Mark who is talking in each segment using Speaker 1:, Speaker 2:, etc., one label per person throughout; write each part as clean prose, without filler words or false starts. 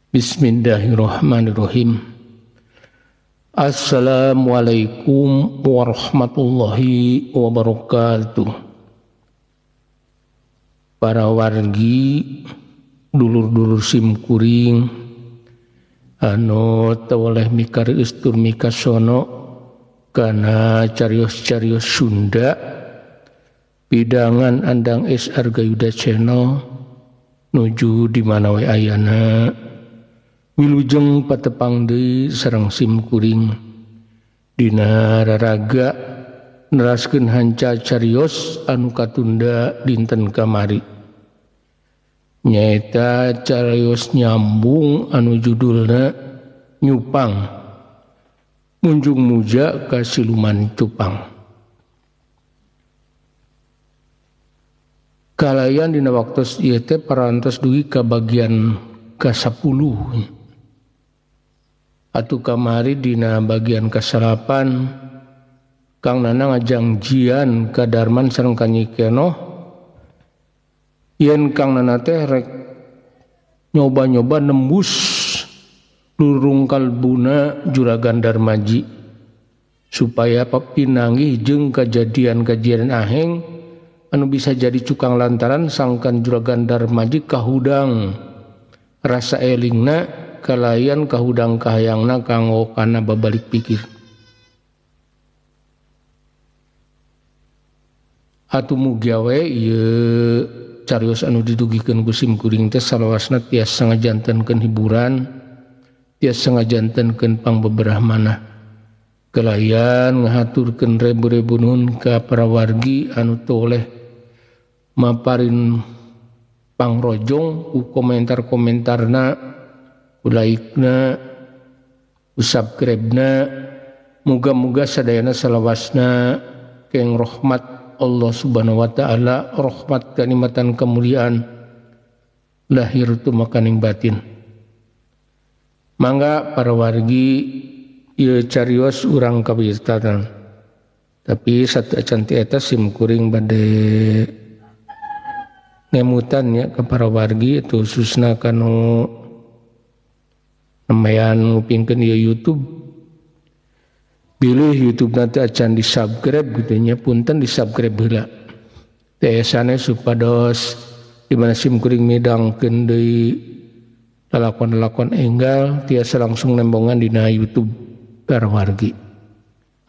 Speaker 1: Bismillahirrahmanirrahim. Assalamualaikum warahmatullahi wabarakatuh. Para wargi, dulur-dulur simkuring anu teu oleh mikareus tur mikasono kana carios-carios Sunda pidangan Andang S Arga Yuda Channel nuju di mana we ayana. Wilujeng patepang deui sareng simkuring dina raraga neraskeun hanca carios anu katunda dinten kamari, nyaeta carios nyambung anu judulna Nyupang Munjung Muja ka Siluman Cupang. Kalayan dina waktos ieu teh parantos dugi ka bagian ka-10. Atuh kamari dina bagian ka-9 Kang Nana ngajangjian ka Darman sareng ka Nyi Kenoh yen Kang Nana teh rek nyoba-nyoba nembus lurung kalbuna Juragan Darmaji supaya pinanggih jeung kajadian-kajadian aheng anu bisa jadi cukang lantaran sangkan Juragan Darmaji kahudang rasa elingna kalayan kahudang kahayangna kanggo kana babalik pikir. Atuh mugia we ieu carios anu didugikeun ku simkuring teh salawasna tiasa ngajantenkeun hiburan, tiasa ngajantenkeun pangbeberah manah. Kalayan ngahaturkeun rebu-rebu nuhun ka para wargi anu toleh maparin pangrojong ku komentar-komentarna, ku like-na, ku subscribe-na. Muga-muga sadayana salawasna keng rahmat Allah Subhanahu wa taala, rahmat kenikmatan kemuliaan lahir tumakaning batin. Mangga para wargi ieu carios urang kawitan. Tapi satu acan ti eta simkuring bade ngemutan ya ke para wargi itu khususna kanu nemayan ngupingkeun ieu YouTube. Bilih YouTube nanti acan di-subscribe gitu nya, punten di-subscribe heula. Teh sanes supados di mana simkuring midangkeun deui lalakon-lalakon enggal tiasa langsung nembongan dina YouTube para wargi.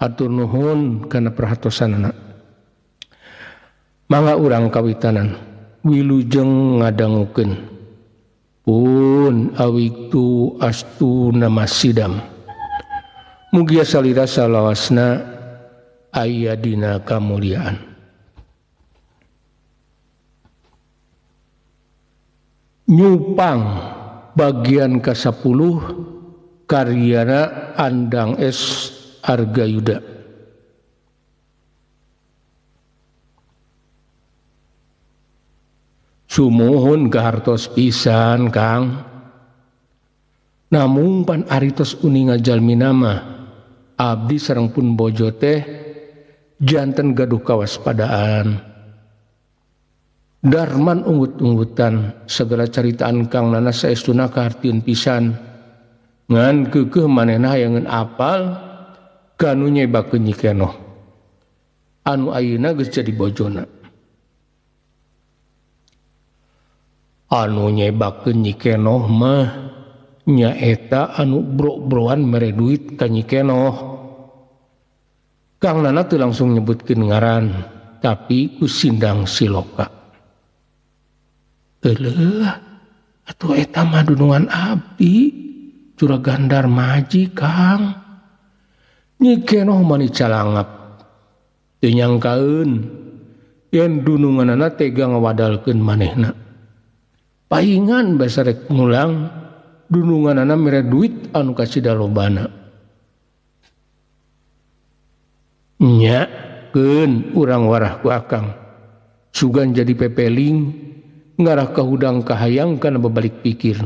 Speaker 1: Atur nuhun kana perhatosanana. Mangga urang kawitanan wilujeng ngadangukeun. Pun awiktu astu nama sidam. Mugia salira salawasna aya dina kamuliaan. Nyupang bagian ke-10 karyana Andang S Arga Yuda. Sumuhun kahartos pisan Kang. Namung pan aritos uninga jalmi nama abdi sareng pun bojo teh janten gaduh kawaspadaan. Darman unggut-unggutan segala caritaan Kang Nana saestuna kahartieun pisan. Ngan keukeuh manehna hayangeun apal kanu nyebakeun Nyi Kenoh anu ayeuna geus jadi bojona. Anu nyebakeun Nyi Kenoh mah nyaeta anu bro-broan mere duit ka Nyi Kenoh. Kang Nana teu langsung nyebutkeun ngaran, tapi ku sindang siloka. Euleuh, atuh eta mah dunungan abdi, Juragan Darmaji Kang. Nyi Kenoh mani calangap. Teu nyangkaeun yen dununganana tega ngawadalkeun manehna. Paingan basa rek ngulang dununganana mere duit anu kacida lobana. Nya keun urang warah ku akang. Sugan jadi pepeling ngarah kahudang kahayang kana babalik pikir.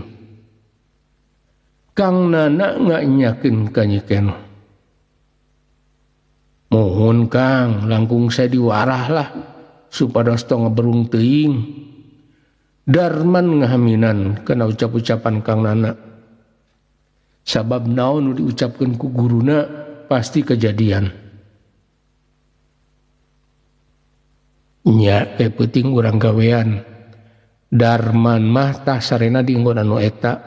Speaker 1: Kang Nana nganyakeun ka Nyi Kenoh. Mohon Kang, langkung saya diwarah lah supados tong ngeberung teuing. Darman ngahaminan kana ucap-ucapan Kang Nana. Sabab naon nu diucapkeun ku guruna pasti kejadian. Nya teh peuting urang gawean. Darman mah tah sarena dienggon anu eta.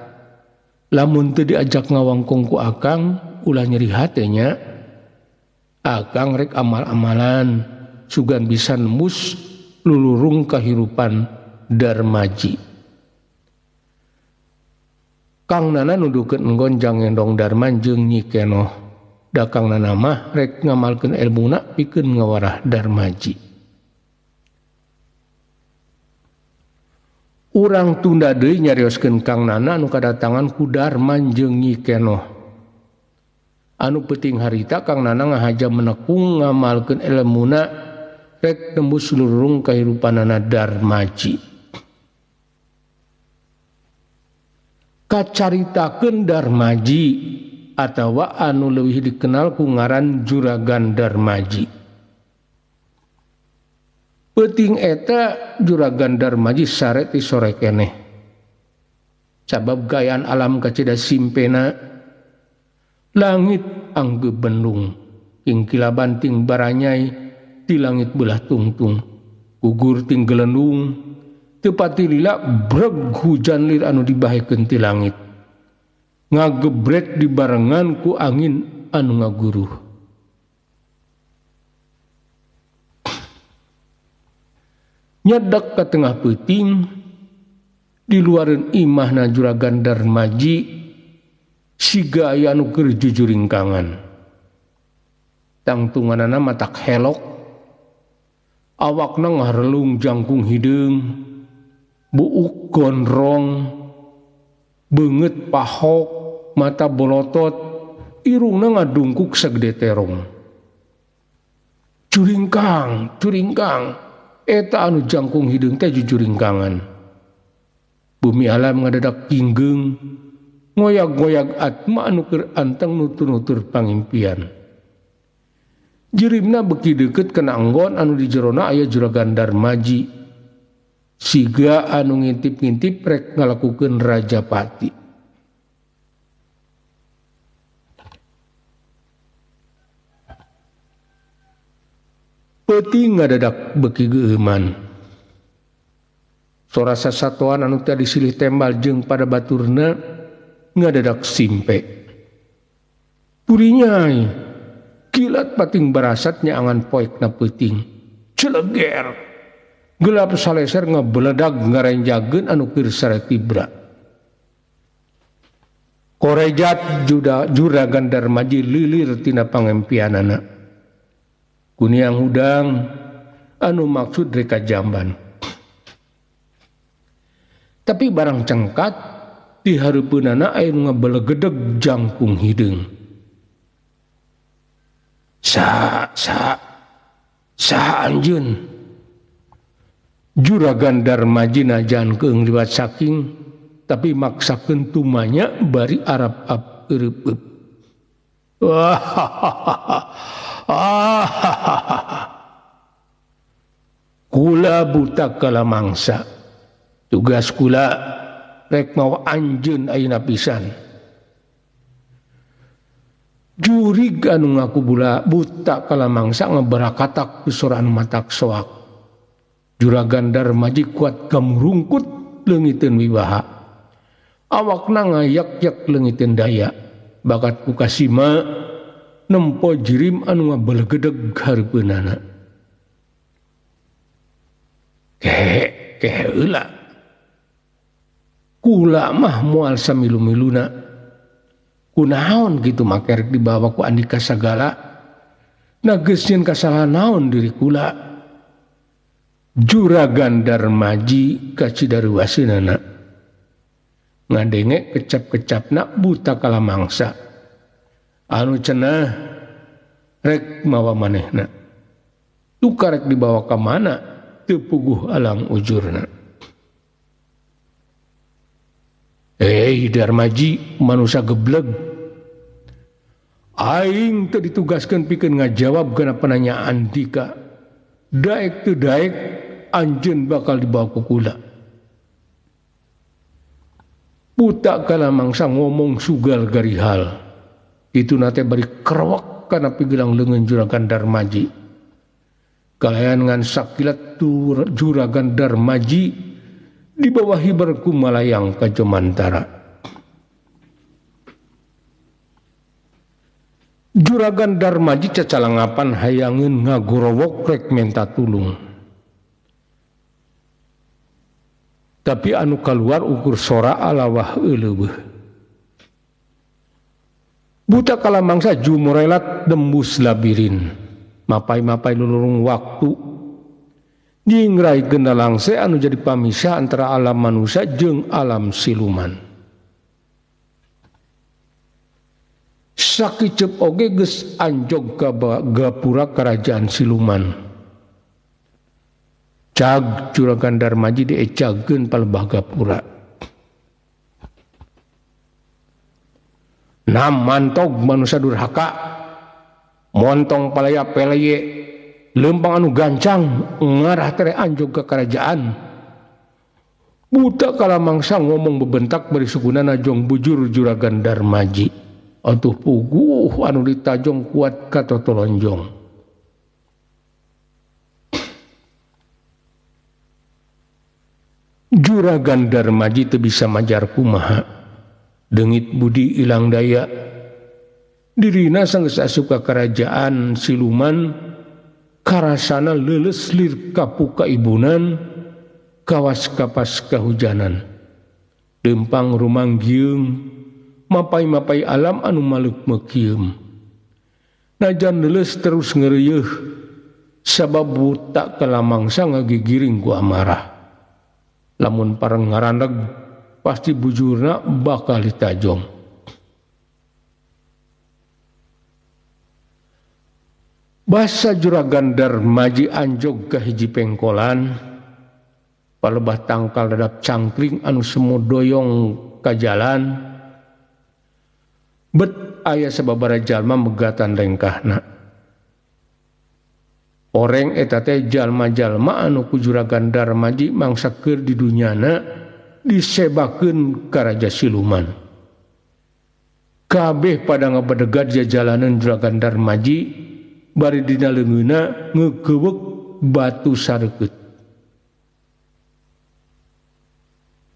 Speaker 1: Lamun teu diajak ngawangkong ku akang ulah nyeri hate nya. Akang rek amal-amalan sugan bisa nembus lulurung kahirupan Darmaji. Kang Nana nuduhkeun enggon jang ngendong Darman jeung Nyi Kenoh. Da Kang Nana mah rek ngamalkeun elmuna pikeun ngawarah Darmaji. Urang tunda deui nyarioskeun Kang Nana anu kadatangan ku Darman jeung Nyi Kenoh. Anu peuting harita Kang Nana ngahaja menekung ngamalkeun elmuna rek tembus lurung kahirupanana Darmaji. Kacaritakeun Darmaji atawa anu leuwih dikenal ku ngaran Juragan Darmaji. Peuting eta Juragan Darmaji sare ti sore keneh. Sabab gayaan alam kacida simpena, langit angge bendung, kingkilaban ting baranyai ti langit belah tungtung, gugur ting gelendung. Tepati lila breg hujan lir anu dibahekeun ti langit. Ngagebret dibarengan ku angin anu ngaguruh. Nyedek ka tengah peuting di luareun imahna Juragan Darmaji siga aya anu keur jujuringkangan. Tangtunganana matak helok, awakna ngaharelung jangkung hideung. Buuk gondrong, beungeut pahok, mata bolotot, irungna ngadungkuk sagede terong. Curingkang, curingkang, eta anu jangkung hideung teh jujuringkangan. Bumi alam ngadadak kinggeung, ngoyag-ngoyag atma anu keur anteng nutur-nutur pangimpian. Jirimna beuki deukeut kana enggon anu di jerona aya Juragan Darmaji. Siga anu ngintip-ngintip rek ngalakukeun rajapati. Peuting ngadadak beuki geueuman. Sora sasatoan anu tadi silih tembal jeung pada baturna ngadadak simpe. Purinyai, kilat pating barasat nyaangan poekna peuting. Celeger. Gelap saleser ngebeledag ngarenjageun anu keur sare tibra. Korejat juda Juragan Darmaji lilir tina pangempianana. Kuniang hudang anu maksud reka jamban. Tapi barang cengkat di hareupeunana aya nu ngabelegedeg jangkung hideung. Sa sa sa anjeun. Juragan Darmaji najan keung liwat saking tapi maksakeun tumanya bari arap-ap eureup. Kula buta kala mangsa. Tugas kula rek mawa anjeun ayeuna pisan. Jurig anu ngaku bula buta kala mangsa ngabarakatak ku sora anu matak soak. Juragan Darmaji kuat gamrungkut leungiteun wibaha. Awakna ngayak-yak leungiteun daya. Bakat ku kasima nempo jirim anu ngabelegedeg hareupeunana. Kehe, kehe heula. Kula mah moal samilu-miluna. Kunaon kitu make rek dibawa ku andika sagala. Nageus nyieun kasalahan naon diri kula. Juragan Darmaji kacidaruaseunana. Ngadenge kecap-kecapna buta kala mangsa. Anu cenah rek mawa manehna. Tukar rek dibawa ka mana teu puguh alang ujurna. Darmaji manusia gebleg. Aing teu ditugaskeun pikeun ngajawab kana penanyaan dika. Daek teu daek anjeun bakal dibawa ku kula. Buta kalamangsa ngomong sugal garihal. Itu nate bari kerwak kana pigelang leungeun Juragan Darmaji. Kalayan ngan sakilat Juragan Darmaji di bawah hiber kumalayang ka Jomantara. Juragan Darmaji cacalangapan hayangeun ngagorowok rek menta tulung. Tapi anu kaluar ukur sora alawah euleuh. Buta kalamangsa jumorelat dembus labirin. Mapai-mapai lulurung waktu. Nyingrai gendalangse anu jadi pamisah antara alam manusia jeung alam siluman. Sakiceup oge geus anjog ka gapura kerajaan siluman. Cag Juragan Darmaji diecageun palebah gapura. Nam mantog manusia durhaka, montong palaya peleye, lempang anu gancang ngarah tere anjog ka kerajaan. Buta kalamangsa ngomong bebentak bari sukuna najong bujur Juragan Darmaji. Atuh puguh anu ditajong kuat ka totolonjong. Juragan Darmaji teu bisa majar kumaha. Deungit budi ilang daya. Dirina sanggeus asup ka kerajaan siluman, karasana leuleus lir kapuka ibunan, kawas kapas kahujanan. Lempang rumanggiung, mapai-mapai alam anu maleuk meukeum. Najan leuleus terus ngeureuyeeh, sabab buta kalamangsa ngagigiring ku amarah. Lamun pareng ngarandeg pasti bujurna bakal ditajong. Basa Juragan Darmaji anjog ka hiji pengkolan, palebah tangkal dadap cangkring anu semu doyong ka jalan. Bet aya sababaraha jalma megatan lengkahna. Oreng eta teh jalma-jalma anu ku Juragan Darmaji mangsa keur di dunyana disebakeun ka raja siluman. Kabeh pada ngabedegad jajalanan Juragan Darmaji bari dina leungeunna ngeukeweuk batu sareukeut.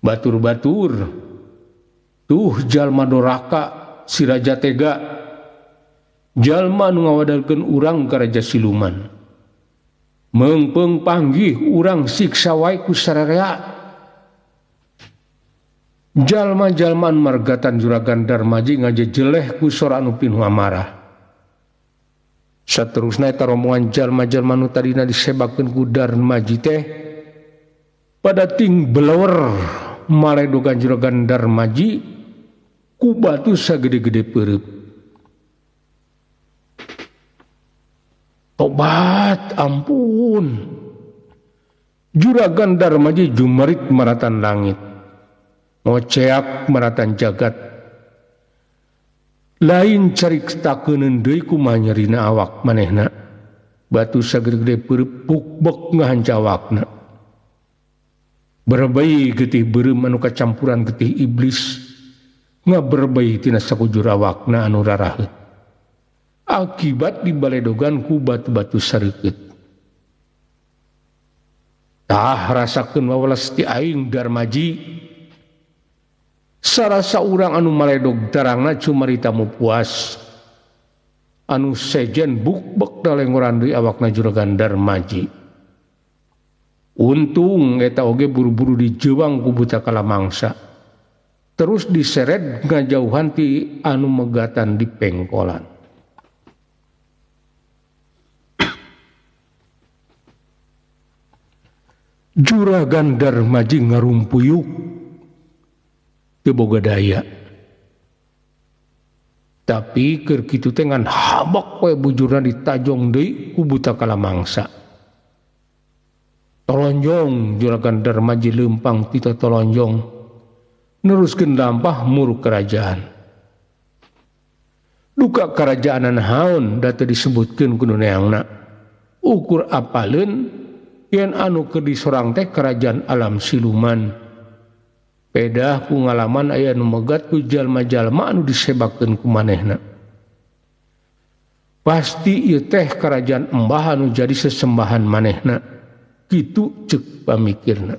Speaker 1: Batur-batur tuh jalma doraka si raja tega, jalma anu ngawadalkeun urang ka raja siluman. Meungpeung panggih urang siksa wae ku sararea. Jalma-jalma margatan Juragan Darmaji ngajejeleh ku sora anu pinuh amarah. Saterusna eta rombongan jalma-jalma nu tadina disebakeun ku Darmaji teh pada ting belewer maledogan Juragan Darmaji ku batu sagede-gede peureub. Tobat, ampun. Juragan Darmaji jumerit maratan langit, ngoceak maratan jagat. Lain caritakeun deui kumaha nyerina awak manehna. Batu sagede-gede peureub pukbek ngahanca awakna. Berbei getih beureum anu kacampuran getih iblis ngaberbei tina sakujur awakna anu raraheut. Akibat dibaledogan ku batu-batu sareukeut. Tah rasakeun wawelas ti aing Darmaji. Sarasa urang anu maledog tarangna cumarita mu puas. Anu sejen bukbek dalengoran deui awakna Juragan Darmaji. Untung eta oge buru-buru dijewang ku buta kalamangsa. Terus diseret ngajauhan ti anu megatan di pengkolan. Juragan Darmaji ngarumpuyuk teu boga daya. Tapi keur kitu teh ngan habak we bujurna ditajong deui ku buta kalamangsa. Tolonjong Juragan Darmaji leumpang ti tolonjong neruskeun lampah muruk kerajaan. Duka kerajaanan haon da teu disebutkeun ku nu neangna. Ukur apaleun yen anu keur disorang teh kerajaan alam siluman. Pedah ku ngalaman aya nu megat ku jalma-jalma anu disebakeun ku manehna. Pasti ieu teh kerajaan embah anu jadi sesembahan manehna. Kitu ceuk pamikirna.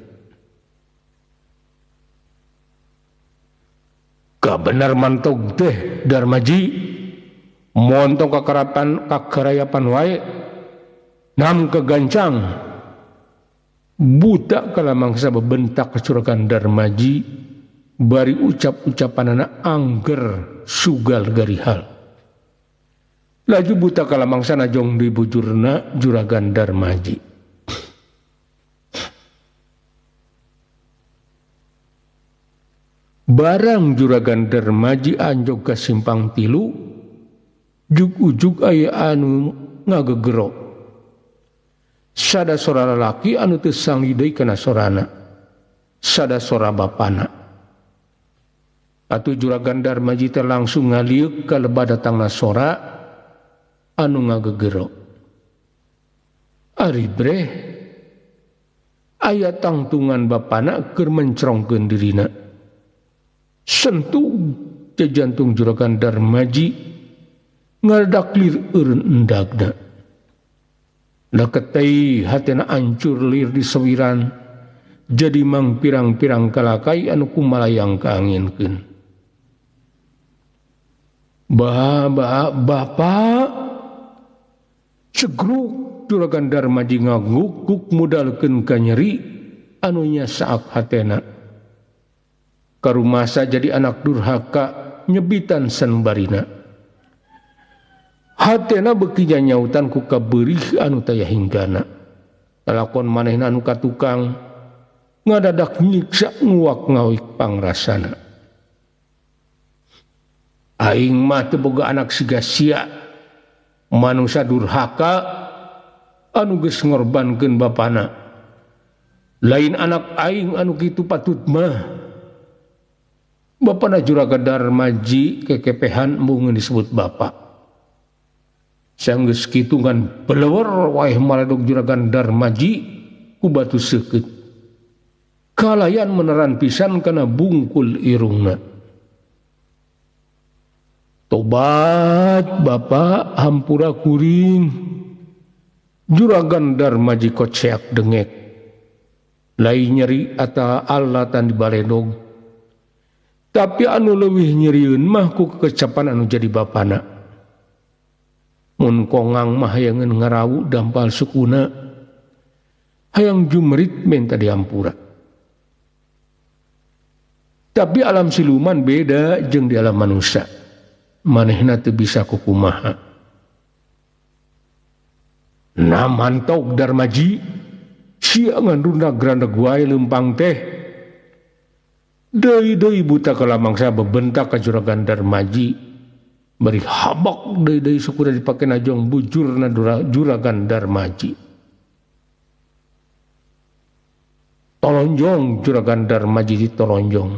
Speaker 1: Kabener mantog teh Darmaji montong kakarapan kakarayapan wae nam kegancang buta kala mangsa bebentak kecuragan Darmaji bari ucap-ucapanana angger sugal garihal. Laju buta kala mangsa najong di bujurna juragan Darmaji. Barang juragan Darmaji anjog ka simpang tilu, jug-ujug aya anu ngagegero. Sada sora lalaki anu teu sangli deui kana sorana. Sada sora bapana. Atuh juragan Darmaji teh langsung ngalieuk ka lebah datangna sora anu ngagegero. Ari breh aya tangtungan bapana keur mencrongkeun dirina. Sentuh jantung juragan Darmaji ngaledak lir eureun endagna. Leketei hatena ancur lir di sewiran jadi mang pirang-pirang kalakai anu kumalayang kaanginkeun. Bapak cegruk juragan Darmaji ngagukuk mudalkeun ka nyeri anu nyasaak hatena. Karumasa jadi anak durhaka nyebitan sanubarina. Hatena beuki nyautan ku kabeurih anu taya hinggana. Lalakon manehna anu katukang ngadadak nyiksa nguak ngawik pangrasana. Aing mah teu boga anak siga sia, manusia durhaka anu geus ngorbankeun bapana. Lain anak aing anu kitu patut mah. Bapana juragan Darmaji kekepehan embungeun disebut bapa. Sanggeus kitu ngan belewer wae maledog juragan Darmaji ku batu seukeut. Kalayan meneran pisan kana bungkul irungna. Tobat bapa hampura kuring. Juragan Darmaji koceak dengek. Lain nyeri atawa alatan di baledog. Tapi anu leuwih nyerieun mah ku kekecapan anu jadi bapana. Mun kongang mah hayangeun ngarawu dampal sukuna, hayang jumrit menta diampura. Tapi alam siluman beda jeung di alam manusia. Manehna teu bisa kukumaha. Nah mantog Darmaji, sia nganduna grandeg wae leumpang teh. Deui-deui buta kala mangsa bebentak ka juragan Darmaji. Bari habak deui-deui sukuna dipake najong bujurna juragan Darmaji. Tolonjong juragan Darmaji ditolonjong.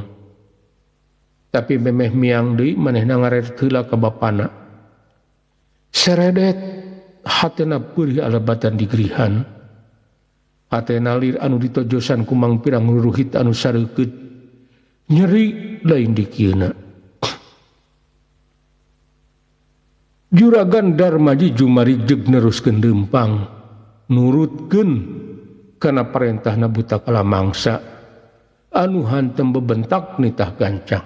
Speaker 1: Tapi memeh miang deui manehna ngaret heula ka bapana. Seredet hatena peurih alebatan digrihan. Hatena lir anu ditojosan ku mangpirang ruruhit anu sareukeut. Nyeri lain dikieuna. Juragan Darmaji jumari jeung neruskeun leumpang, nurutkeun kana parentahna buta kala mangsa anu hantem bebentak nitah gancang.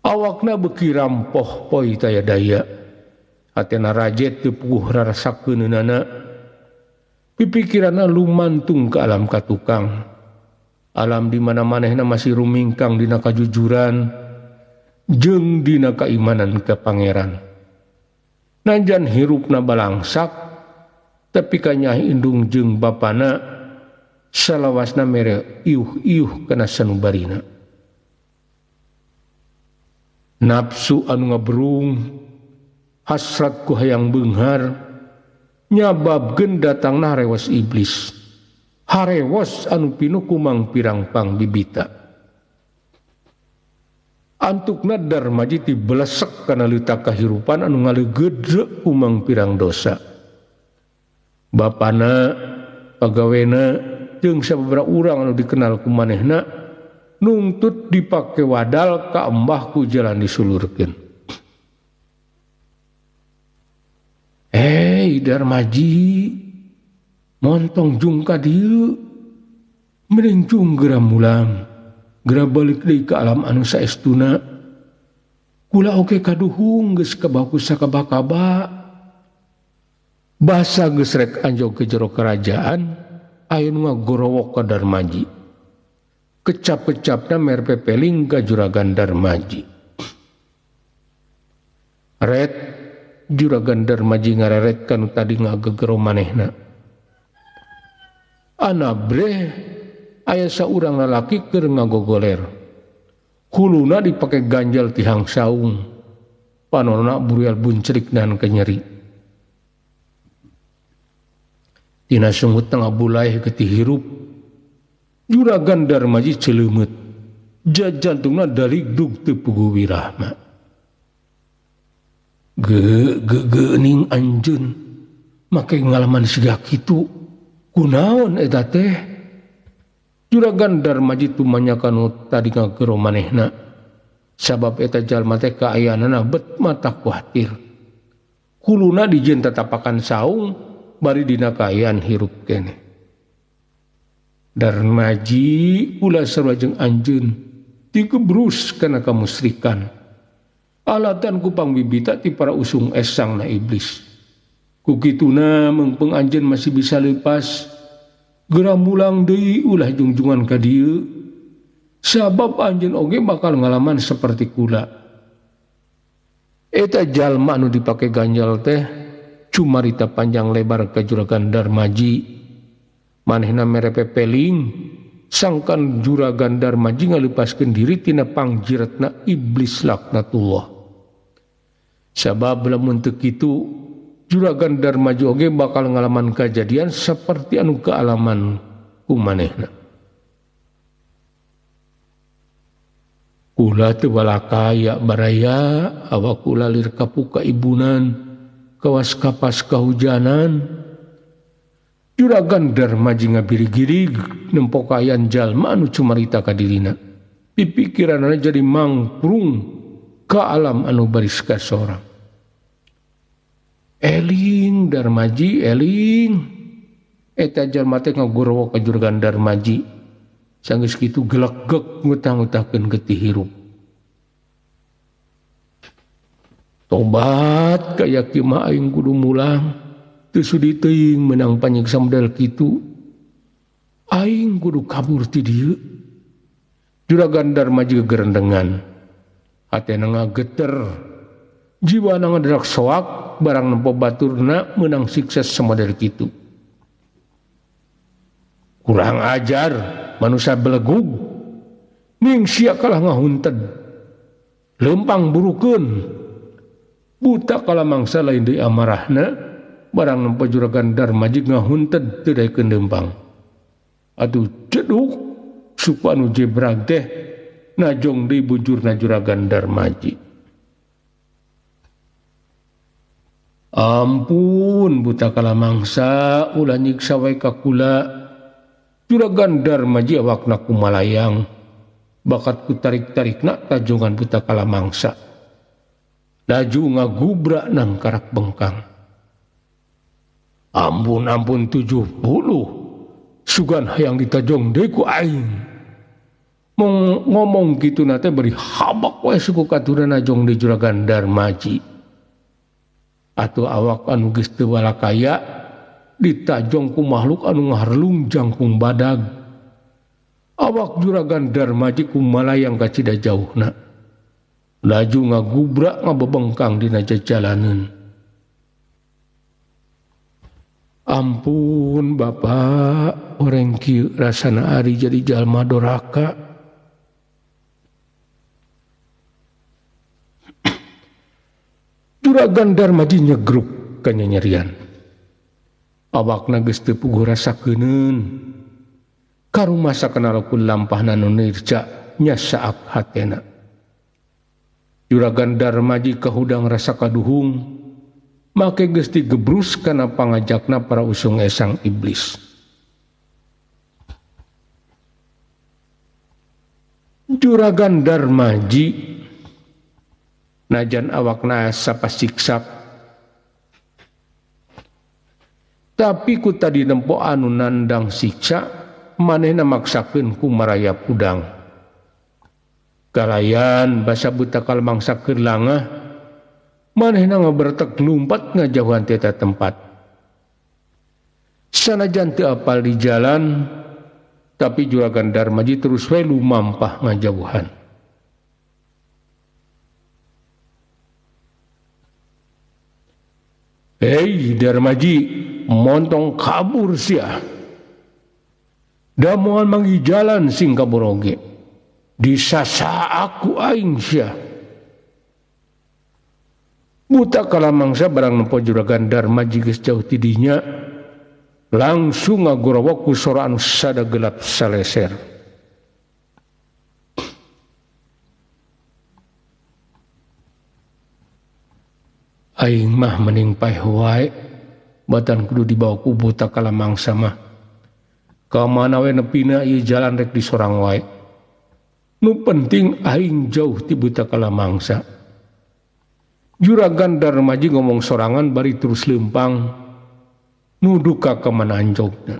Speaker 1: Awakna beuki rampoh poi taya daya. Hatena rajet teu puguh rarasakeunana. Pipikiranna lumantung ka alam katukang. Alam di mana manehna masih rumingkang dina kajujuran jeung dina kaimanan ka pangeran. Najan hirupna balangsak tapi kanyah indung jeung bapana salawasna mere iuh-iuh kana sanubarina. Nafsu anu ngaberung, hasrat ku hayang beunghar nyababkeun datangna harewas iblis. Harewas anu pinuh kumang pirang pang bibita. Antukna Darmaji tibelesek kana leutak kahirupan anu ngaleugedrek kumang pirang dosa. Bapana, pagawena, jeung sababaraha urang anu dikenal ku manehna nungtut dipake wadal ka embah ku jalan disulurkeun. Eh Darmaji montong jung ka dieu mending jung geura mulang geura balik deui ka alam anu saestuna. Kula oge kaduhung geus kabaku sakaba-kaba. Basa geus rek anjog ke jero kerajaan aya nu ngagorowok ka Darmaji. Kecap-kecapna mer pepeling ka Juragan Darmaji. Ret Juragan Darmaji ngareret kanu tadi ngagegero manehna. Anabreh aya saurang lalaki keur ngagogoler. Huluna dipake ganjal tihang saung. Panonna burial buncrik dan kenyeri. Tina sungut tengah bulaih getih hirup. Juragan Darmaji celeumut. Jajantungna daligdug teu puguh wirahma. Ge ge geuning anjeun make ngalaman siga kitu. Kunaon eta teh? Juragan Darmaji tumanya kanu tadi ngagero manehna. Sabab eta jalma teh kaayaanana bet mata kuatir. Kuluna dijieun tatapakan saung bari dina kaayaan hirup keneh. Darmaji ulah sarua jeung anjeun digebrus kana kamusrikan. Alatan ku pangbibita ti para usung esang na iblis. Ku kituna meungpeung anjeun masih bisa lepas. Geura mulang deui ulah jungjungan ka dieu. Sabab anjeun oge bakal ngalaman seperti kula. Eta jalma anu dipake ganjal teh cumarita panjang lebar ka Juragan Darmaji. Manehna mere pepeling sangkan Juragan Darmaji ngalepaskeun diri tina pangjiretna iblis laknatullah. Sabab lamun teu kitu Juragan Darmaji oge bakal ngalaman kajadian seperti anu kaalaman ku manehna. Kula teu balakaya baraya awak kula lir kapuka ibunan kawas kapas kahujanan. Juragan Darmaji ngabiri-girig nempo kaayaan jalma anu cumarita ka dirina. Pipikiranana jadi mangprung ka alam anu baris kasorang. Eling Darmaji eling. Eta jalma teh ngagorowok ka Juragan Darmaji. Sanggeus kitu gelegeg ngutah-ngutahkeun getih hirup. Tobat kaya kieu mah aing kudu mulang. Teu sudi teuing meunang panyiksa model kitu. Aing kudu kabur ti dieu. Juragan Darmaji gegerendengan. Hatena ngageter. Jiwana ngaderak soak barang nempo baturna meunang sukses samodel kitu. Kurang ajar manusia belegug. Ning sia kalah ngahunted. Lempang burukeun. Buta kala mangsa lain deui amarahna. Barang nempo Juragan Darmaji ngahunted teu daekeun lempang. Atuh ceduk suku anu jebrag teh najong deui bujurna Juragan Darmaji. Ampun buta kala mangsa ulah nyiksa wae ka kula. Juragan Darmaji awakna kumalayang bakat ku tarik-tarikna tajongan buta kala mangsa. Laju ngagubrak nang karak bengkang. Ampun ampun 70 sugan hayang ditajong deui ku aing. Mong ngomong kitu na teh bari habak we suku katurana jong di Juragan Darmaji. Atuh awak anu geus teu balakaya ditajong ku makhluk anu ngaharlung jangkung badag. Awak Juragan Darmaji kumalayang ka cida jauhna. Laju ngagubrak ngabebengkang dina jajalaneun. Ampun Bapak, orang kieu rasana ari jadi jalma doraka. Juragan Darmaji nyegruk kanyanyerian. Awakna geus teu puguh rasa keuneun. Karumasa kana laku lampahna nu nirja nyasaak hatena. Juragan Darmaji kahudang rasa kaduhung, make geus digebrus kana pangajakna para usung esang iblis. Juragan Darmaji najan awakna asa pasiksak tapi ku tadi nempo anu nandang siksa manehna maksakeun ku maraya pudang. Kalayan basa buta kalamangsa keur langah manehna ngabertek lumpat ngajauhan ti eta tempat. Sanajan teu apal di jalan tapi Juragan Darmaji terus we lumampah ngajauhan. Hei Darmaji, montong kabur sia. Da moal manggih jalan sing kabur oge. Disasa aku aing sia. Buta kalamangsa barang nempo Juragan Darmaji geus jauh ti dinya, langsung ngagorowok ku sora anu sada gelap saleser. Aing mah mending paeh wae, batan kudu dibawa ku buta kalamangsa mah. Ka mana we nepina ieu jalan rek disorang wae. Nu penting aing jauh ti buta kalamangsa. Juragan Darmaji ngomong sorangan bari terus lempang nuduh ka kamana anjogna.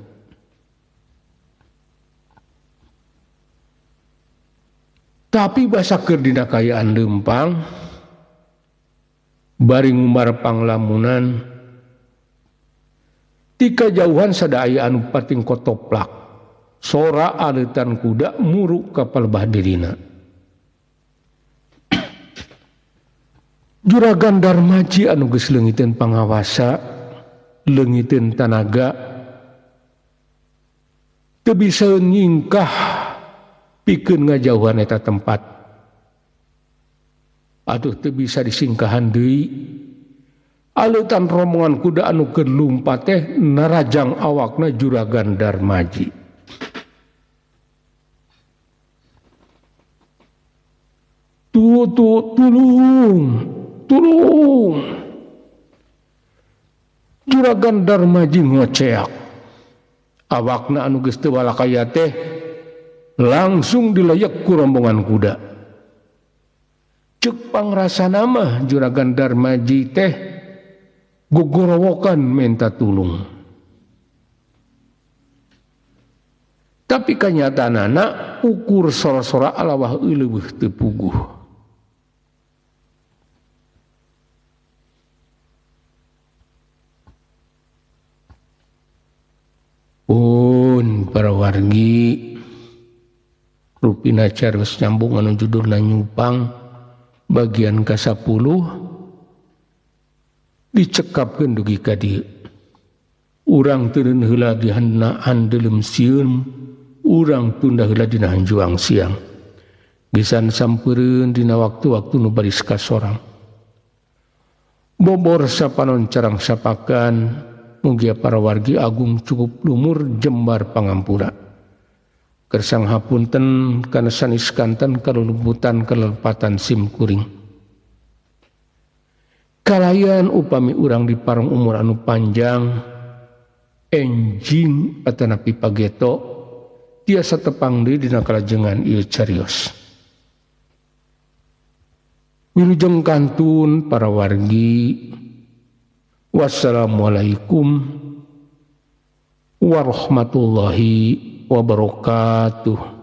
Speaker 1: Tapi basa keur dina kaayaan lempang bari ngumbar panglamunan ti kajauhan sada aya anu pating kotoplak sora aleutan kuda muruk ka palebah dirina. Juragan Darmaji anu geus leungiteun pangawasa, leungiteun tanaga, teu bisa nyingkah pikeun ngajauhan eta tempat. Atuh teu bisa disingkahan deui. Aleutan rombongan kuda anu keur lumpat teh narajang awakna Juragan Darmaji. Tu tu tulung, tulung. Juragan Darmaji ngoceak. Awakna anu geus teu walakaya teh langsung dilayek ku rombongan kuda. Ceuk pangrasana mah Juragan Darmaji teh gogorowokan minta tulung. Tapi kanyataanana ukur sora-sora alawah leuweuh teu puguh. Pun para wargi rupina carus nyambung anu judulna Nyupang bagian ka-10 dicekapkeun dugi ka dieu. Urang teureun heula di handelem sieun, urang tunda heula dina hanjuang siang. Gisan sampeureun dina waktu-waktu nu baris kasorang. Bobor sapanon carang sapakan, mugia para wargi agung cukup lumur jembar pangampura. Kersang hapunten kana sanes kanten kaluluputan kalepatan sim kuring. Kalayan upami urang di parung umur anu panjang, enjing atanapi pageto, tiasa tepang deui dina kalajengan ieu carios. Wilujeng kantun para wargi. Wassalamualaikum warahmatullahi wabarakatuh.